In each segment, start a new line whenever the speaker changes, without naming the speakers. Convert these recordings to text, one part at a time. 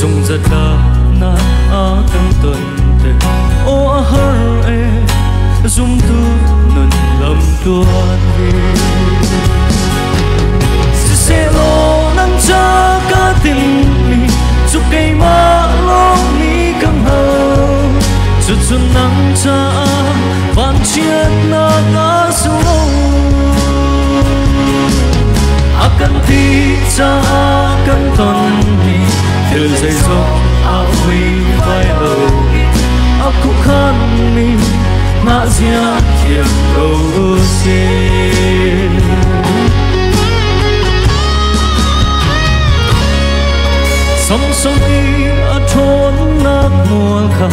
Sungzatlaknak a kan tonter. Aw a har e, zumtu nun lam tluan hi. Siseh-law nang ca ka tinhmi cu keimah lawng nih ka hngalh. Cucu nang caah vanchiatnak a si lo. A kan ti caah kan tonmi thil zeizong a vuivai lo. A khuakhanmi hngah zia thiam ko usih. Samson i a ṭhawnnak nawl kha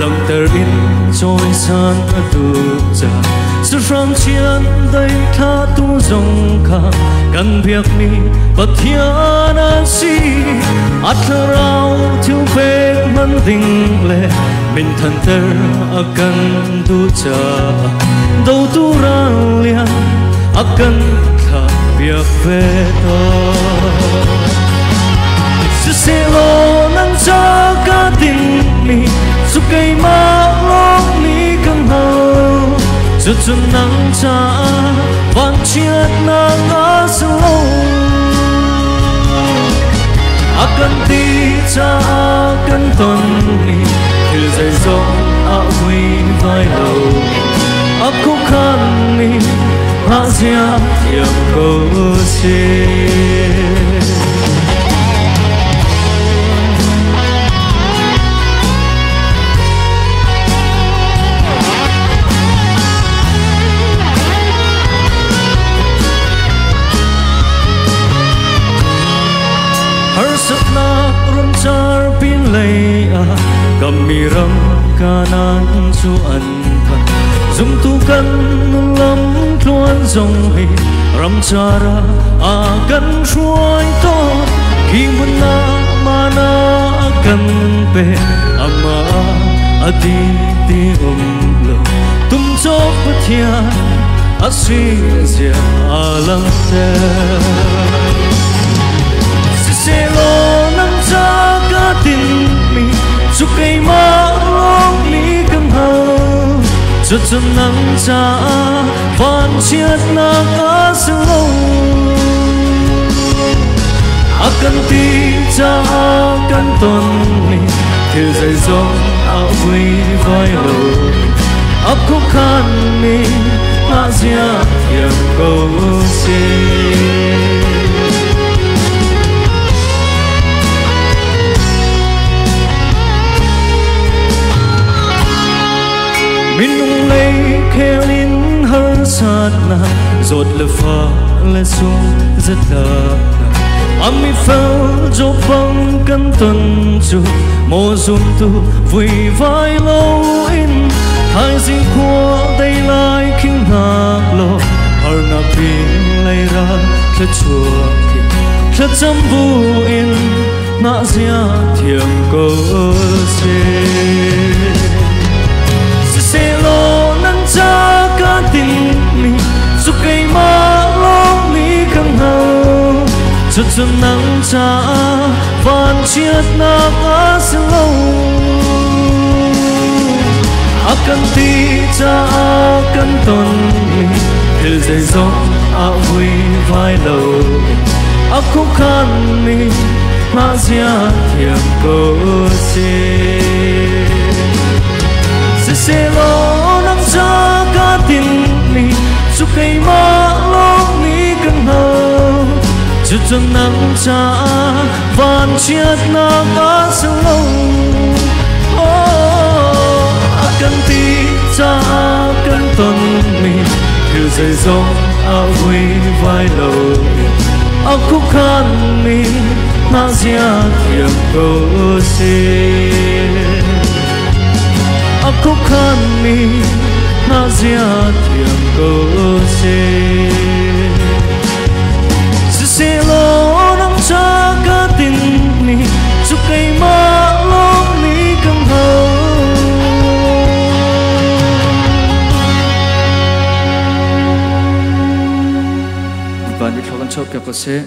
langhter in cawisan a duh caah sahrang chiandeih thlahtu zong kha kan biakmi Pathian a si. A thlarau thil pek hman ding le minthanter a kan duh caah dotu ral lian a kan thlah piak ve tawn. Siseh-law nang ca ka tinhmi cu keimah lawng nih ka hngalh. Cucu nang caah vanchiatnak a si lo. A kan ti caah kan tonmi thil zeizong a vuivai lo. A khuakhanmi hngahzia thiam ko usih. Harsatnak ramcar pinlei ah kammi ram kanan cu an phan. Zumtu kan lam tluan zong hi ramcar ah a kan hruai tawn. Khi hmun ah mana a kan pe, amah a di ti um lo. Tum cawk Pathian a si zia a langhter. Siseh-law nang ca ka tinhmi cu keimah lawng nih ka hngalh. Cucu nang caah vanchiatnak a si lo. A kan ti caah kan tonmi thil zeizong a vuivai lo. A khuakhanmi hngahzia thiam ko usih. Minung lei khel in harsatnak zawt le fa le sung zatlaknak a mi fel Job bang kan ton cu maw zumtu vuivai lo in thaizing khua dei lai khing hnak law harnak pin lei ral thluachuak hi thlacam bu in hngah zia thiam ko sih. Siseh-law nan ca ka tinhmi cu keimah lawng nih ka hngalh. Cucu nang caah vanchiatnak a si lo. A kan ti caah kan tonmi thil zeizong a vuivai lo. A khuakhanmi hngahzia thiam ko usih. Siseh-law nang ca ka tinhmi cu keimah lawng nih ka hngalh. Cucu nang caah vanchiatnak a si lo. Oh, a kan ti caah kan tonmi thil zeizong a vuivai lo. A khuakhanmi hngahzia thiam ko usih. A khuakhanmi hngahzia thiam ko usih. Siseh-law nang ca ka tinhmi cu keimah lawng nih ka hngalh.
Bawipa nih thluak an chuahpiak ko seh.